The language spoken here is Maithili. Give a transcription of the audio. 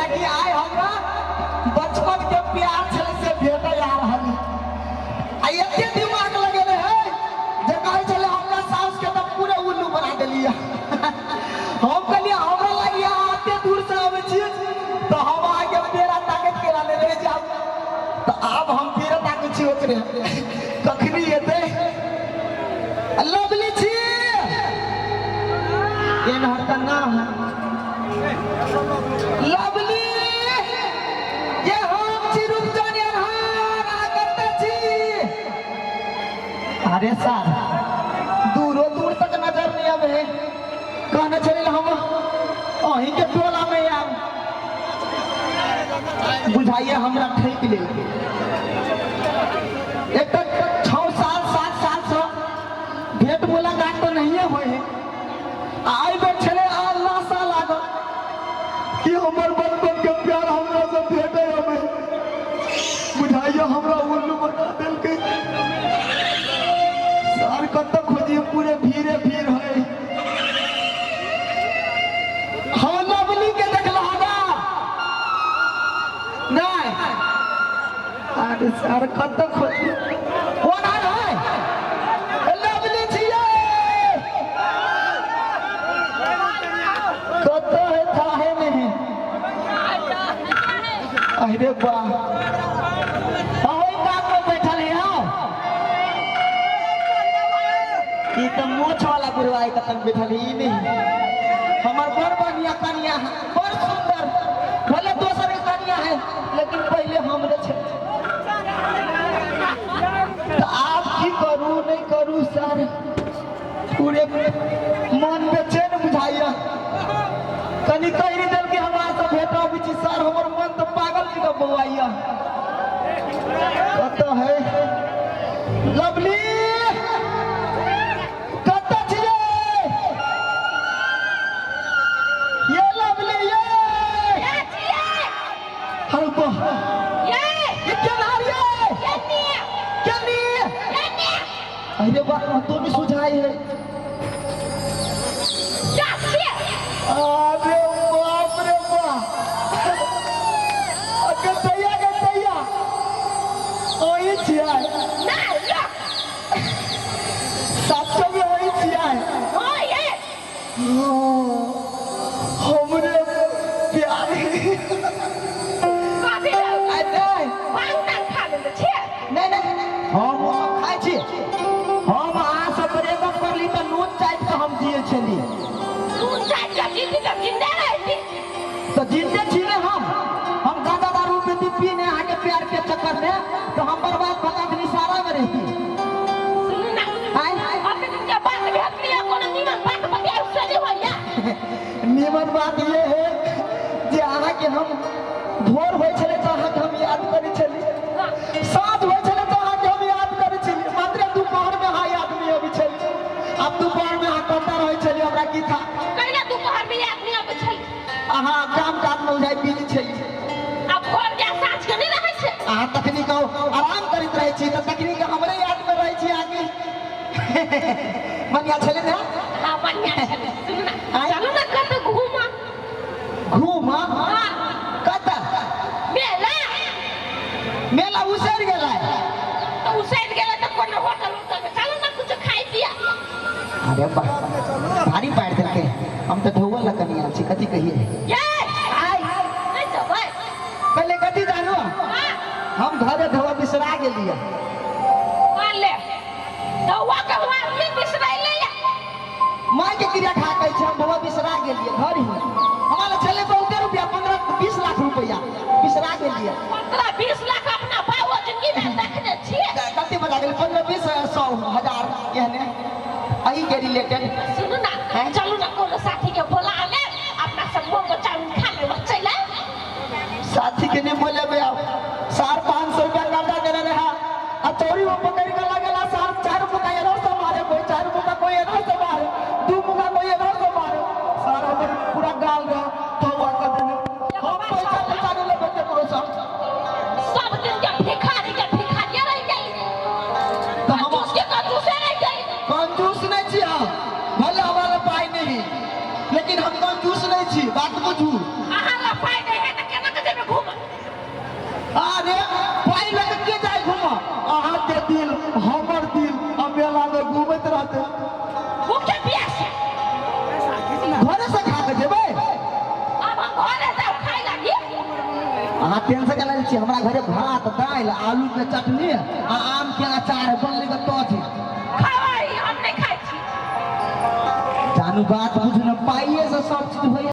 कैलाकि आइ हमरा बचपन के प्यार छलै से भेटै आ रहल है। आ एते दिमाग लगेने है जे कहै छलै हमरा साउस के तऽ पूरे उल्लू बना देलियै। हम कहलियै हमरा लागी अहाँ एते दूर से अबै छी तऽ हम अहाँके पेड़ा ताकैत केना नहि रहि जायब। तऽ आब हम पेड़ा ताकै छी ओकरे कखनी एतै। लवली छी एनहर तऽ ना है लवली, ये हम छी रूपचन एनहर, अहाँ कतऽ छी? अरे सर दूरो दूर तक नजर नहीं आवे है। कहने चले हम अहीं के टोला में आब, बुझाइए हमरा ठेक ले। एक तक 6 साल 7 साल से भेंट मुलाकात तो नहीं हुए है। आई बेर छले अल्लाह सा लागल कि हमर बचपन के प्यार हमरा से भेटे हमें, बुझाइए हमरा उल्लू बना देलकै। सार कतऽ खोजिए, पूरे भीड़े भीड़ है। हम लवली के देखला हगा नहीं? अरे सर कतऽ खोजिए, कोन आर है? लवली छियै, कतऽ है थाहे नहीं। अरे वाह, ओहि कात में बैठल है। हौ ई तऽ मोछ वाला बुढ़वा एक तक बैठल है, ई नहीं हमर बड़ बढ़िया कनिया है, बड़ सुंदर। भले दोसर के कनिया है लेकिन पहले हमरे छे। तऽ आब की करू नहीं करू सर, पूरे मन बेचैन बुझाइया। कनी कहि नहीं देल कि हमरा से भेट अबै छी सर, हमर मन तऽ पागल जकाँ बौआइया। कतऽ है लवली, कतऽ छियै ये लवली? ये हर वाह, ये केना ये केनी? अरे वाह, तो भी सुझाई है। अरे बाप रे बाप, गतैया गतैया ओही छियै? सचो में ओही छियै? हमरे प्यार। नहीं नहीं, हम ओ सब खाइ छी। हम अहाँ से ब्रेकअप करली तऽ नून चाटि कऽ हम जियै छली। तऽ जिंदे छी ने हम। हम गांजा दारू पीती पी ने अहाँके प्यार के चक्कर में तऽ हम बर्बाद भऽ कऽ अखनी सारा में रहती। नीमन बात ये है जे अहाँके हम भोर होइ छलै तऽ अहाँके हम याद करै छली, साँझ होइ छलै तऽ अहाँके हम याद करै छली, मात्र दुपहर में अहाँ याद नहीं अबै छली। आब दुपहर में अहाँ कतऽ रहै छली हमरा की था? अहाँ काम काज में बुझाइ बिजी छली। अहाँ तखनी कहू आराम करैत रहै छी तऽ तखनी के हमरे याद में रहै छी अहाँके। बढ़िया छलै ने? चलू ना कतऽ घूमऽ। घूम कतऽ? मेला। मेला उसरि गेलै। तऽ उसरि गेलै तऽ कोनो होटल उटल में चलू ना कुछ खाइ पिया। अरे वाह, भारी पारि देलकै। हम तऽ धोवल लऽ कनि आयल छी, कथी कहिए। ये आइ नहि जेबै? पहिले कथी जानू, हम घरे धोआ बिसरा गेलियै। मान ले धोआ के हुआ आदमी बिसरैले या। माय के क्रिया खा कहै छै, हम धोआ बिसरा गेलियै घर ही। हमरा लग छलै बहुते रुपया, 15-20 लाख रुपया, बिसरा गेलियै। 15-20 लाख अपना बाबो जिंदगी में देखने छियै? कते बता गेलै, 15-20 100 हजार एहने एही के रिलेटेड। सुनू ना, चलू ना कोनो साथी के बोला ले, अपना सब मोमो चाउमीन खा लेब, चलि आयब। साथी के नहीं बोलेबे। आब सार 500 रुपया कर्जा देने रहा आ चोरी वो पकड़ के लगेला सार, 4 मुका एनो से मारे कोई, 4 मुका कोई एनो से मारे, 2 मुका कोई एनो से मारे, सार हमर पूरा गाल रहा तो कर देने। हम पैसा पैसा नहीं लेबे केकरो से। सब दिन के भिखारी के भिखारिये रहि गेली। तऽ हम कंजूस के कंजूसे रहि गेली। कंजूस नहीं छी हम, भले हमारा पाई नहीं लेकिन हम कंजूस नहीं छी, बात बुझू। अहाँ लग पाइ नहि है तऽ केना अहाँ टेंशन के लेल छी, हमरा घरे भात दालि आलू के चटनी आ आम के अचार बनलै तऽ तो छी। खाइ, हम नहि खाइ छी। जानू बात बुझ न, पाइए से सब चीज होइए।